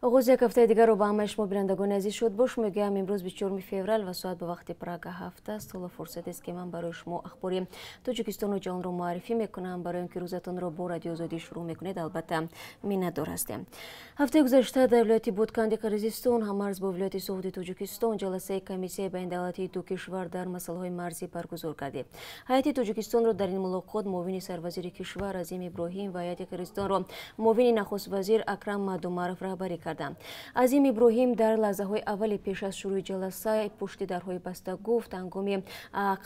Оғози як ҳафтаи дигарро ба ҳамаи шумо, бинандагони азиз, шодбош мегӯям. Имрӯз 24 феврал ва соат ба вақти Прага 7 аст. Ҳоло фурсатест, ки ман барои шумо ахбори Тоҷикистону ҷаҳонро муаррифӣ мекунам. Барои он ки рӯзатонро бо Радиои Озодӣ шурӯъ мекунед, албатта, миннатдор ҳастем. Ҳафтаи гузашта дар вилояти Ботканди Қирғизистон, ҳаммарз бо вилояти Суғди Тоҷикистон, ҷаласаи комиссияи байнидавлатии ду кишвар дар масъалаҳои марзӣ баргузор гардид. Ҳайати Тоҷикистонро дар ин мулоқот муовини сарвазири кишвар Азим Иброҳим ва ҳайати Қирғизистонро муовини нахуствазир Акрам Мадумаров раҳбарӣ карданд. Азим Иброҳим дар лаҳзаҳои аввали пеш аз шурӯъи ҷаласа пушти дарҳои баста гуфт, ҳангоми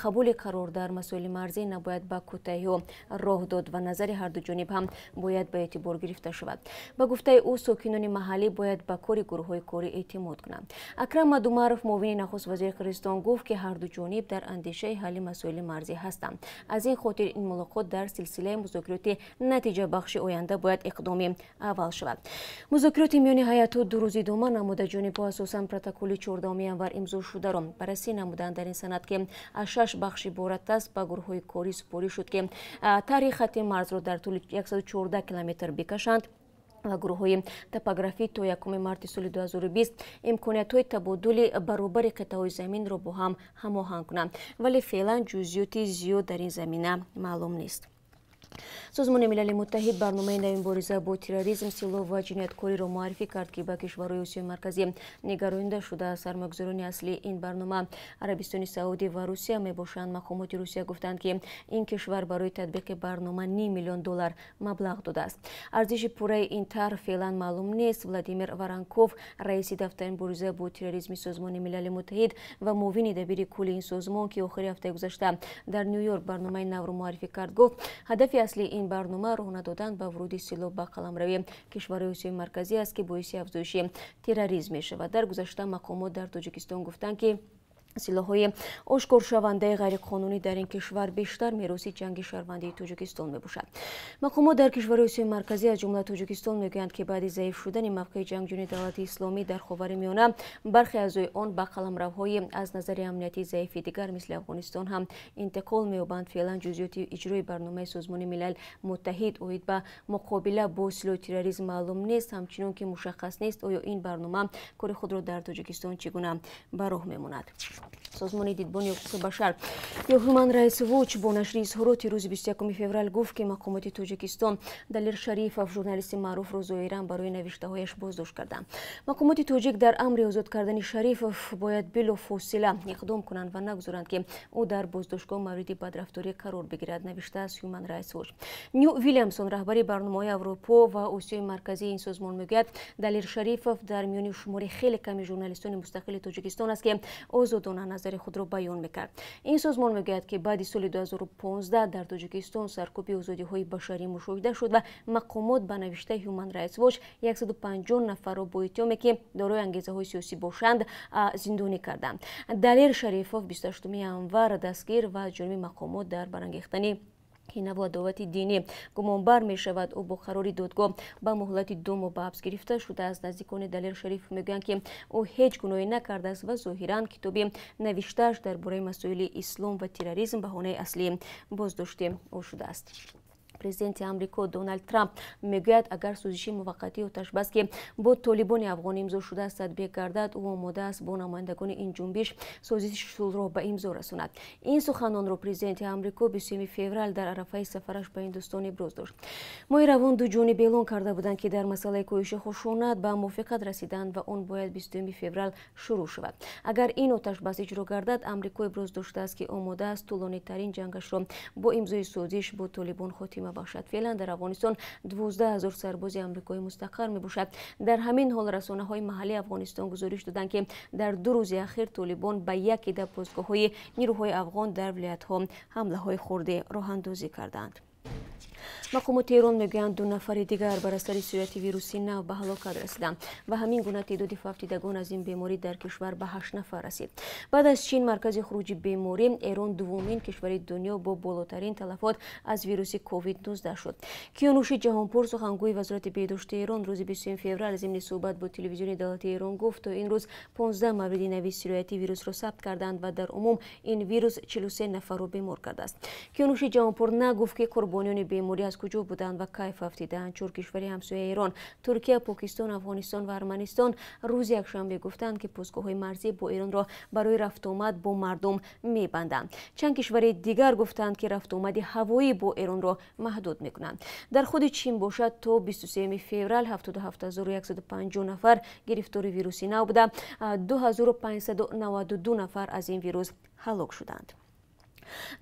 қабули қарор дар масоили марзӣ набояд ба кӯтаҳиҳо роҳ дод ва назари ҳарду ҷониб ҳам бояд ба эътибор гирифта шавад. Ба гуфтаи ӯ, сокинони маҳаллӣ бояд ба кори гурӯҳҳои корӣ эътимод кунанд. Акрам Мадумаров, муовини нахуствазири Қирғизистон, гуфт, ки ҳарду ҷониб дар андешаи ҳалли масоили марзӣ ҳастанд. Аз ин хотир ин мулоқот дар силсилаи музокироти натиҷабахши оянда бояд иқдоми аввал шавад. Музокироти миёни ҳайатҳо 2 рӯз идома намуда, ҷонибҳо асосан протоколи 14 январ имзо шударо баррасӣ намуданд. Дар ин санад, ки аз 6 бахш иборат аст, ба гурӯҳҳои корӣ супориш шуд, ки тарҳи хатти марзро дар тӯли 114 километр бикашанд ва гурӯҳҳои топографӣ то 1 марти соли 2020 имкониятҳои табодули баробари қитъаҳои заминро бо ҳам ҳамоҳанг кунанд, вале феълан ҷузъиёти зиёд дар ин замина маълум нест. Созмони Милали Муттаҳид барномаи нави мубориза бо терроризм, силоҳ ва ҷинояткориро муаррифӣ кард, ки ба кишварҳои Осиёи Марказӣ нигаронида шудааст. Сармоягузорони аслии ин барнома Арабистони Саудӣ ва Русия мебошанд. Мақомоти Русия гуфтанд, ки ин кишвар барои татбиқи барнома ним миллион доллар маблағ додааст. Арзиши пурраи ин тарҳ феълан маълум нест. Владимир Воронков, раиси дафтари мубориза бо терроризми Созмони Милали Муттаҳид ва муовини дабири кулли ин созмон, ки охири ҳафтаи гузашта дар Ню-Йорк барномаи навро муаррифӣ кард, гуфт, ҳадафи аслии ин барнома роҳ надодан ба вуруди силоҳ ба қаламрави кишварҳои Осиёи Марказӣ аст, ки боиси афзоиши терроризм мешавад. Дар гузашта мақомот дар Тоҷикистон гуфтанд, ки силоҳҳои ошкоршавандаи ғайриқонунӣ дар ин кишвар бештар мероси ҷанги шаҳрвандии Тоҷикистон мебошад. Мақомот дар кишварҳои Осиёи Марказӣ, аз ҷумла Тоҷикистон, мегӯянд, ки баъди заиф шудани мавқеи ҷангҷӯни давлати исломӣ дар Ховари Миёна, бархе аъзои он ба қаламравҳои аз назари амниятӣ заифи дигар, мисли Афғонистон, ҳам интиқол меёбанд. Феълан ҷузъиёти иҷрои барномаи Созмони Милал Муттаҳид оид ба муқобила бо силоҳи терроризм маълум нест, ҳамчунон ки мушаххас нест, оё ин барнома кори худро дар Тоҷикистон чӣ гуна ба роҳ мемонад. Созмони дидбони ҳуқуқи башар ё Human Rights Watch бо нашри изҳороти рӯзи 21 феврал гуфт, ки мақомоти Тоҷикистон Далер Шарифов, журналисти маъруфро, зоҳиран барои навиштаҳояш боздошт карданд. Мақомоти тоҷик дар амри озод кардани Шарифов бояд билофосила иқдом кунанд ва нагузоранд, ки ӯ дар боздоштгоҳ мавриди бадрафторӣ қарор бигирад, навиштааст Human Rights Watch. Ню Вилямсон, раҳбари барномаҳои Аврупо ва Осиёи Марказии ин созмон, мегӯяд, Далер Шарифов дар миёни шумори хеле ками журналистони мустақили Тоҷикистон аст, ки озодона назари худро баён мекард. Ин созмон мегӯяд, ки баъди соли 2015 дар Тоҷикистон саркӯби озодиҳои башарӣ мушоҳида шуд ва мақомот, ба навиштаи Human Rights Watch, 150 нафарро бо иттиҳоме, ки дорои ангезаҳои сиёсӣ бошанд, зиндонӣ карданд. Далер Шарифов 28 январ дастгир ва аз ҷониби мақомот дар барангехтани кинаву адовати динӣ гумонбар мешавад. Ӯ бо қарори додгоҳ ба муҳлати 2 моҳ ба ҳабс гирифта шудааст. Наздикони Далер Шарифов мегӯянд, ки ӯ ҳеҷ гуноҳе накардааст ва зоҳиран китоби навиштааш дар бораи масоили ислом ва терроризм баҳонаи аслии боздошти ӯ шудааст. Президенти Амрико Доналд Трамп мегӯяд, агар созиши муваққатии оташбас, ки бо толибони афғон имзо шудааст, татбиқ гардад, ӯ омода аст бо намояндагони ин ҷунбиш созиши сулҳро ба имзо расонад. Ин суханонро президенти Амрико 23 феврал дар арафаи сафараш ба Ҳиндустон иброз дошт. Моҳи равон ду ҷониб эълон карда буданд, ки дар масъалаи коҳиши хушунат ба мувофиқат расиданд ва он бояд 22 феврал шурӯъ шавад. Агар ин оташбас иҷро гардад, Амрико иброз доштааст, ки омода аст тӯлонитарин ҷангашро бо имзои созиш бо толибон хотима бахшад. Феълан дар Афғонистон 12 000 сарбози амрикоӣ мустақар мебошад. Дар ҳамин ҳол расонаҳои маҳаллии Афғонистон гузориш доданд, ки дар 2 рӯзи ахир толибон ба як ида постгоҳҳои нирӯҳои афғон дар вилоятҳо ҳамлаҳои хурде роҳандозӣ карданд. Мақомоти Эрон мегӯянд, ду нафари дигар бар асари сирояти вируси нав ба ҳалокат расиданд ва ҳамин гуна теъдоди фавтидагон аз ин беморӣ дар кишвар ба ҳашт нафар расид. Баъд аз Чин, маркази хуруҷи беморӣ, Эрон дуввумин кишвари дунё бо болотарин талафот аз вируси COVID-19 шуд. Киёнуши Ҷаҳонпур, сухангӯи Вазорати беҳдошти Эрон, рӯзи 20 феврал зимни суҳбат бо телевизиони давлатии Эрон гуфт, то ин рӯз 15 мавриди нави сирояти вирусро сабт карданд ва дар умум ин вирус 43 нафарро бемор кардааст. Киёнуши Ҷаҳонпур нагуфт, ки қурбониёни беморӣ аз куҷо буданд ва кайф афтиданд. Чор кишвари ҳамсояи Эрон Туркия, Покистон, Афғонистон ва Арманистон рӯзи якшанбе гуфтанд, ки постгоҳҳои марзӣ бо Эронро барои рафтуомад бо мардум мебанданд. Чанд кишвари дигар гуфтанд, ки рафтуомади ҳавоӣ бо Эронро маҳдуд мекунанд. Дар худи Чин бошад, то 23 феврал 77150 нафар гирифтори вируси нав буда, 2592 нафар аз ин вирус ҳалок шуданд.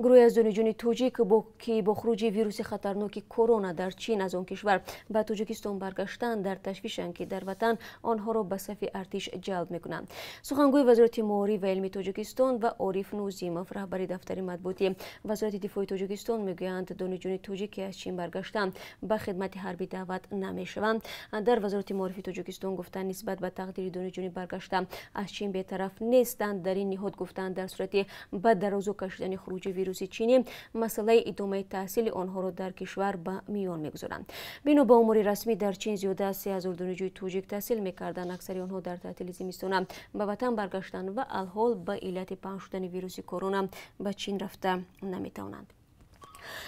Гурӯҳе аз донишҷӯёни тоҷик, ки бо хуруҷи вируси хатарноки корона дар Чин аз он кишвар ба Тоҷикистон баргаштанд, дар ташвишанд, ки дар ватан онҳоро ба сафи артиш ҷалб мекунанд. Сухангӯи Вазорати маориф ва илми Тоҷикистон ва Ориф Нузимов, раҳбари дафтари матбуоти Вазорати дифои Тоҷикистон, мегӯянд, донишҷӯёни тоҷик, ки аз Чин баргаштанд, ба хидмати ҳарбӣ даъват намешаванд. Дар Вазорати маорифи Тоҷикистон гуфтанд, нисбат ба тақдири донишҷӯёни баргашта аз Чин бетараф нестанд. Дар ин ниҳод гуфтанд, дар сурати ба дарозо кашидани хуруҷи вируси чинӣ масъалаи идомаи таҳсили онҳоро дар кишвар ба миён мегузоранд. Бино ба омори расмӣ, дар Чин зиёда аз 3000 донишҷӯи тоҷик таҳсил мекарданд. Аксари онҳо дар таътили зимистона ба ватан баргаштанд ва алҳол ба иллати паҳн шудани вируси корона ба Чин рафта наметавонанд.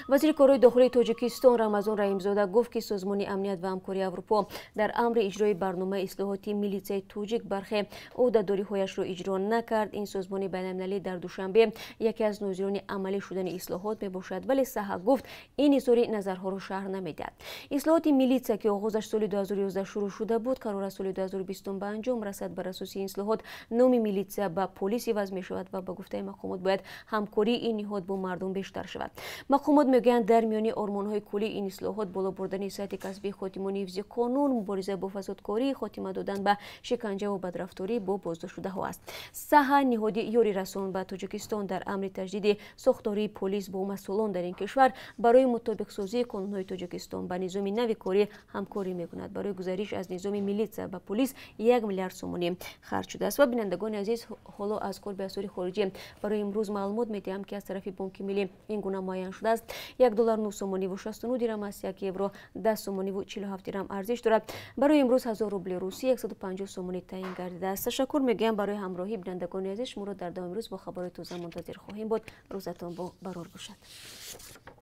Вазири корҳои дохилии Тоҷикистон Рамазон Раҳимзода гуфт, ки Созмони амният ва ҳамкории Аврупо дар амри иҷрои барномаи ислоҳоти милитсияи тоҷик бархе ӯҳдадориҳояшро иҷро накард. Ин созмони байналмилалӣ дар Душанбе яке аз нозирони амалӣ шудани ислоҳот мебошад, вале Саҳа гуфт, ин изҳори назарҳоро шарҳ намедиҳад. Ислоҳоти милитсия, ки оғозаш соли 2011 шурӯъ шуда буд, қарор аст соли 2020 ба анҷом расад. Бар асоси ин ислоҳот номи милитсия ба полис иваз мешавад ва ба гуфтаи мақомот бояд ҳамкории ин ниҳод бо мардум бештар шавад. Мақомот мегӯянд, дар миёни ормонҳои куллии ин ислоҳот боло бурдани сатҳи касбии ходимони ҳифзи қонун, мубориза бо фасодкорӣ, хотима додан ба шиканҷаву бадрафторӣ бо боздоштшудаҳо аст. Саҳа, ниҳоди ёрирасон ба Тоҷикистон дар амри таҷдиди сохтории полис, бо масъулон дар ин кишвар барои мутобиқсозии қонунҳои Тоҷикистон ба низоми нави корӣ ҳамкорӣ мекунад. Барои гузариш аз низоми милитсия ба полис 1 миллиард сомонӣ харҷ шудааст. Ва бинандагони азиз, ҳоло аз қурби асъори хориҷӣ барои имрӯз маълумот медиҳам, ки аз тарафи Бонки Миллӣ ин гуна муайян шудааст. 1 доллар 9 сомонӣ ва 69 дирам аст, 1 евро 10 сомонӣ ва 47 дирам арзиш дорад. Барои имрӯз 1000 рубли русӣ 150 сомонӣ таъин гардидааст. Ташаккур мегӯям барои ҳамроҳӣ. Бинандагони азиз, шуморо дар давоми рӯз бо хабарҳои тоза мунтазир хоҳем буд. Рӯзатон бо барор бошад.